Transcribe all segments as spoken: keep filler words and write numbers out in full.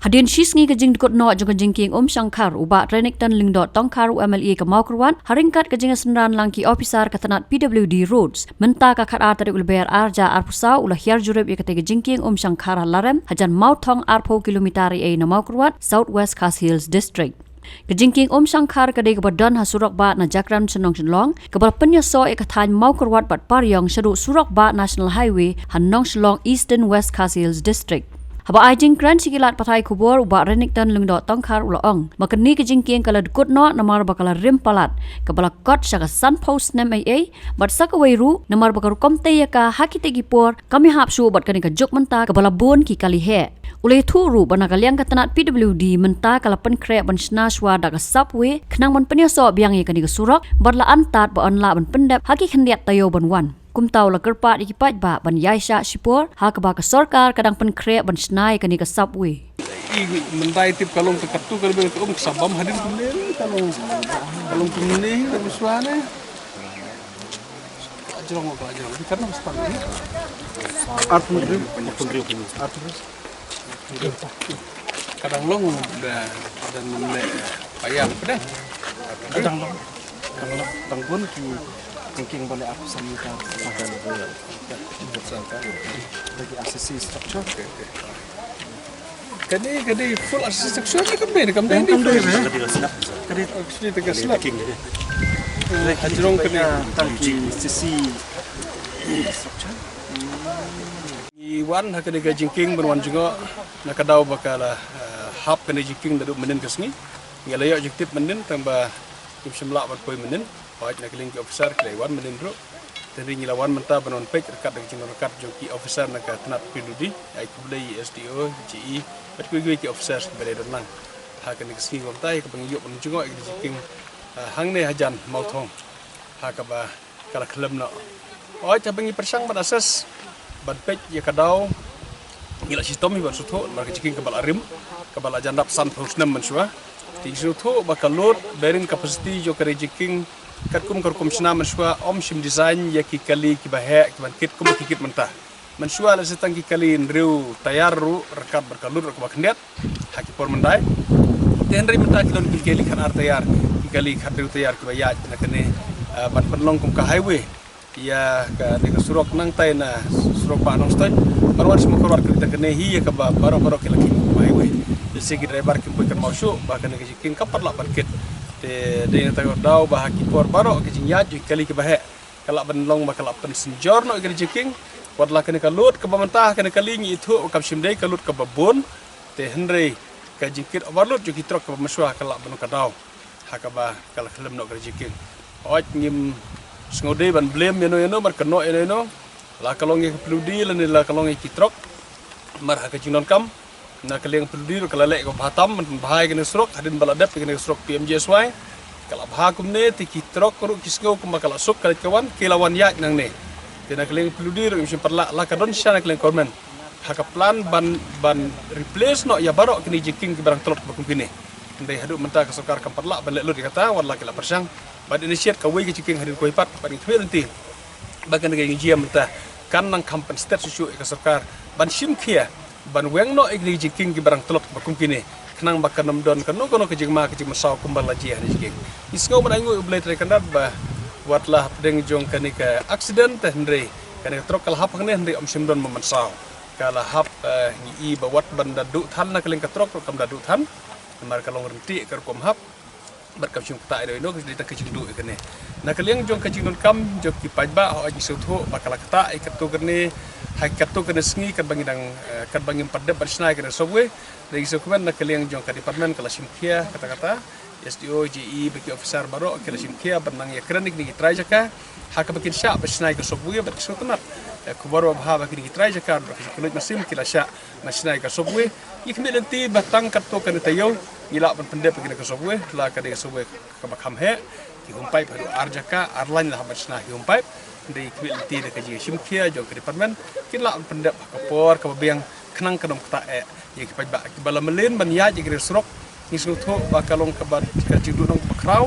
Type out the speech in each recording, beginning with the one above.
Hadien shi sngi ka jingdkut noh jong ka jingkieng Umshangkhar, u Bah Renikton Lyngdoh Tongkhar, u M L A ka Mawkyrwat, ha ryngkat ka jingsynran lang ki officer ka tnat P W D Roads, mynta ka khatar tarik u Lber arhajar arphew saw, u la hiar jurip ïa katei ka jingkieng Umshangkhar ha Larem, hajan Mawthong, arphew kilometer ïa na Mawkyrwat, South West Khasi Hills District. Ka jingkieng Umshangkhar ka dei kaba don ha surok bah na Jakran sha Nongshillong, kaba la pynïasoh ïa ka thaiñ Mawkyrwat bad Pariong shaduh surok bah National Highway ha Nongshillong, Eastern West Khasi Hills District. Haba ai jingkren sha ki lad pathai khubor, u Bah Renikton Lyngdoh Tongkhar u la ong ba kane ka jingkieng ka la dkut noh namar ba ka la rim palat, kaba la kot sha ka sanphew snem eiei, bad sa kawei ruh namar ba ka rukom tei ïa ka ha kitei ki por kam ïahap shuh bad kane ka juk mynta kaba la bun ki kali heh. U la ïathuh ruh ba na ka liang ka tnat P W D mynta ka la pynkhreh ban shna shuwa da ka subway, khnang ban pynïasoh biang ïa kane ka surok, bad la antad ba yn lah ban pyndep ha ki khyndiat taïew ban wan. Kumta u la kyrpad ïa ki paidbah ban ïaishah shipor, ha kaba ka sorkar ka dang pynkhreh ban shna ïa kane ka subway. I, mynta i tip ka long ka katto ka ribeng ka um ka sa bam hadien kumne, ka long, ka long kumne, ka long shuwa ne. Ka jrong, ka jrong. Ka long span ne. Arphew hynriew. Arphew hynriew. Arphew hynriew. Ka dang long da, da mynne payam pdeng. Ka dang long. Ka dang long. Dang bun ki jingkieng ba leh arphew san meter. Da ki R C C structure. Kane, kane full R C C structure ne kam dei, ne kam dei. Kam dei, ne? Ka dei, actually, ka slab. Ka dei. Eh, hajrong kane. Tang ki R C C structure. Ngi wan ha kane ka jingkieng ban wan jngoh na ka daw ba ka la, eh, hap kane jingkieng naduh mynnin ka sngi. Ngi la ïoh jingtip mynnin tang ba ngim shym lah ban poi mynnin. Hooid, na ka liang ki officer ki la wan mynnin ruh. Te hynrei ngi la wan mynta ban wan peit ryngkat da ka jingryngkat jong ki officer na ka tnat P W D, ai khublei ïa S D O, J E, bad kiwei kiwei ki officer kiba dei don lang. Ha kane ka sngi mynta ïa kaba ngi ïoh ban jngoh ïa ka jingkieng, ah, hangne hajan Mawthong. Ha kaba ka la khlem noh. Hooid, haba ngi pyrshang ban assess, ban peit ïa ka daw, ngi la shitom hi ban sngewthuh namar ka jingkieng kaba la rim, kaba la jan dap sanphew snem mynshuwa. Te ngi sngewthuh ba ka load bearing capacity jong ka jingkieng katkum ka rukom shna mynshuwa ym shym design ïa ki kali kiba heh kiban kit kum ki kit mynta. Mynshuwa la sdang ki kali hynriew tayar ruh ryngkat bad ka load ruh kaba khyndiat ha ki por mynta. Te hynrei mynta ki don ki kali khatar tayar, ki kali khathynriew tayar kiba ïaid na kane, ah, ban pynlong kum ka highway. Ïa kane ka surok nangtai na surok bah Nongstoiñ. Baroh wan sha Mawkyrwat ka dei tang kane hi ïa kaba baroh baroh ki la khie kum highway. Te shi ki driver kim poi kynmaw shuh ba kane ka jingkieng kam pat lah ban kit. Te dei na ka daw ba ha ki por baroh ka jingïaid jong ki kali kiba heh ka lah ban long ba ka lah pynsynjor noh ïa ka jingkieng. Wat la kane ka load kaba mynta ha kane ka kali ngi ithuh kam shym dei ka load kaba bun. Te hynrei ka jingkit overload jong ki trok kaba mynshuwa ka lah ban long ka daw ha kaba ka la khlem noh ka jingkieng. Hooid, ngim sngew dei ban blame ïano ïano, namar ka noh ïano ïano. La ka long ïa ka P W D lane la ka long ïa ki trok. Namar ha ka jingdonkam na ka liang P W D ruh ka la leh kaba bha tam ban pynbha ïa kane ka surok hadien ba la dep ïa kane ka surok P M G S Y. Ka la bha kumne te ki trok ruh ki sngew kumba ka la suk ka leit ka wan, ki la wan ïaid nangne. Te na ka liang P W D ruh ngim shym pat lah, la ka don shisha na ka liang government ha ka plan ban, ban replace noh ïa baroh kine ki jingkieng kiba dang tlot ba kum kine. Hynrei haduh mynta ka sorkar kam pat lah ban leh lut ïa kata, wat la ki la pyrshang ban initiate kawei ka jingkieng hadien kawei pat, bad ngi khmih lynti ba kane ka jingïaid mynta kan nang kham pynstet shuh shuh ïa ka sorkar ban shim khia ban weng noh ïa kine ki jingkieng kiba dang tlot ba kum kine, khnang ba kan ym don kano kano ka jingma ka jingmynsaw kumba la jia ha kine ki jingkieng. Ngi sngew ban ainguh ïa U Blei Trai Kynrad ba wat la hapdeng jong kane ka accident te hynrei kane ka trok ka la hap hangne hynrei ym shym don ba mynsaw. Ka la hap, eh, ngi i ba wat ban da duh than na ka liang ka trok ruh kam da duh than. Namar ka long rynti ka rukom hap. Bad kam shym ktah ïa ino ino ka dei tang ka jingduh ïa kane. Na ka liang jong ka jingdonkam jong ki paidbah, hooid ngi sngewthuh ba ka la ktah ïa katto katne, ha katto katne sngi katba ngi dang, eh, katba ngim pat dep ban shna ïa kane ka subway. Hynrei ngi sngewkmen na ka liang jong ka department ka la shim khia katta katta. S D O, J E, bad ki officer baroh ki la shim khia ban nang ïakren ïa kine ki trai jaka ha kaba kin shah ban shna ïa ka subway bad ki sngewtynnat, eh, khubor ba bha ba kine ki trai jaka bad ki kynnoh mynsiem ki la shah ban shna ïa ka subway. Ngi khmih lynti ba tang katto katne taïew ngi lah ban pyndep ïa kane ka subway, la ka dei ka subway kaba kham heh, ki home pipe haduh ar jaka, ar lain la hap ban shna ki home pipe. Hynrei ngi khmih lynti da ka jingshim khia jong ka department kin lah ban pyndep ha ka por kaba biang khnang kan ym ktah eh ïa ki paidbah kiba la mlien ban ïaid ïa kane ka surok. Ngi sngewthuh ba ka long kaba ka jingduh nong kaba khraw.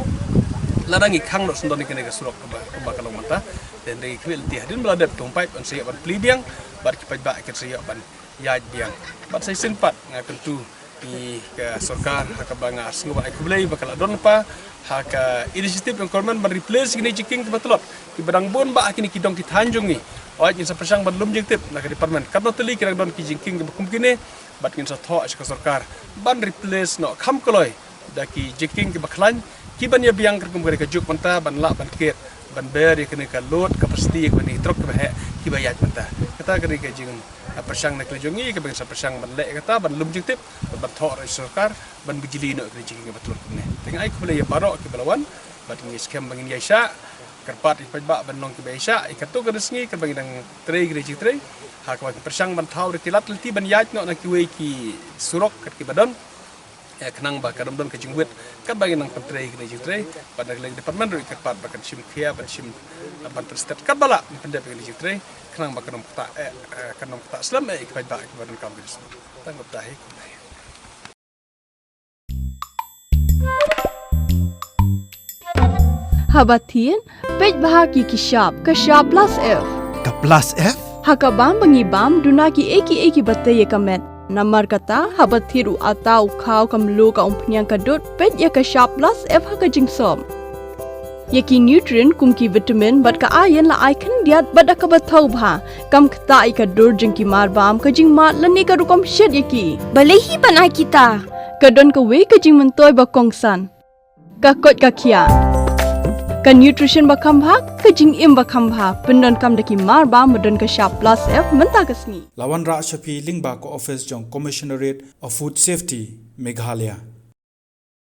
Lada ngi khang noh sngewdon ïa kane ka surok kaba, kaba ka long mynta. Te hynrei ngi khmih lynti hadien ba la dep ki home pipe yn sa ïoh ban plie biang bad ki paidbah kin sa ïoh ban ïaid biang. Bad sa shisien pat nga kyntu Ngi ka sorkar ha kaba nga sngewbha ai khublei ba ka la don pa ha ka initiative jong government ban replace kine jingkieng kiba tlot kiba dang bun ba ha kine ki dong ki thaiñ jong ngi. Oi, ngin sa pyrshang ban lum jingtip na ka department katno tylli ki dang don ki jingkieng kiba kum kine, bad ngin sa thoh sha ka sorkar ban replace noh kham kloi da ki jingkieng kiba khlaiñ, kiban ïa biang katkum ka dei ka juk mynta ban lah ban kit ban ber ïa kane ka load capacity ïa kane ka trok kiba heh kiba ïaid mynta. Kata ka dei ka jing, ah, pyrshang na ka liang jong ngi kaba ngin sa pyrshang ban leh kata ban lum jingtip ban thoh ïa ka sorkar ban bijli noh ïa kane ka jingkieng kiba tlot kumne. Te nga ai khublei ïa baroh kiba la wan bad ngi skhem ba ngin ïaishah. Kyrpad ïa ki paidbah ban long kiba ïaishah ïa katto katne sngi kaba ngi dang trei ïa kane ka jingtrei. Ha kaba ngi pyrshang ban thaw ïa ki lad lynti ban ïaid noh na kiwei ki surok kat kiba don. Eh, khnang ba ka dang don ka jingwit katba ngi nang pyntrei ïa kane ka jingtrei. Bad na ka liang department ruh ngi kyrpad ba kan shim khia ban shim, eh, ban pynstet katba lah ban pyndep ïa kane ka jingtrei khnang ba kan ym ktah, eh, eh, kan ym ktah slem, eh, ïa ki paidbah kiba donkam ka jingstad. Tang katba hi. Haba thied, peit bha ki ki shap, ka shap plus F. Ka plus F? Ha ka bam ba ngi bam, duna ki ei ki ei kiba tei ïa ka met. Namar kata, haba thied u atta, u khaw, ka mluh, ka umphniang, ka dud, peit ïa ka shap plus F ha ka jingsop. Ïa ki nutrient kum ki vitamin bad ka iron la ai khyndiat bad da kaba thaw bha. Kam ktah ïa ka dur jong ki mar bam, ka jingmad lane ka rukom shet ïa ki. Balei hi ban ai kita? Ka don kawei ka jingmyntoi ba kongsan. Ka koit ka khiah. Ka nutrition ba kham bha, ka jingim ba kham bha. Pyndonkam da ki mar bam ba don ka shap plus F mynta ka sngi. La wanrah sha phi lyngba ka office jong Commissionerate of Food Safety, Meghalaya.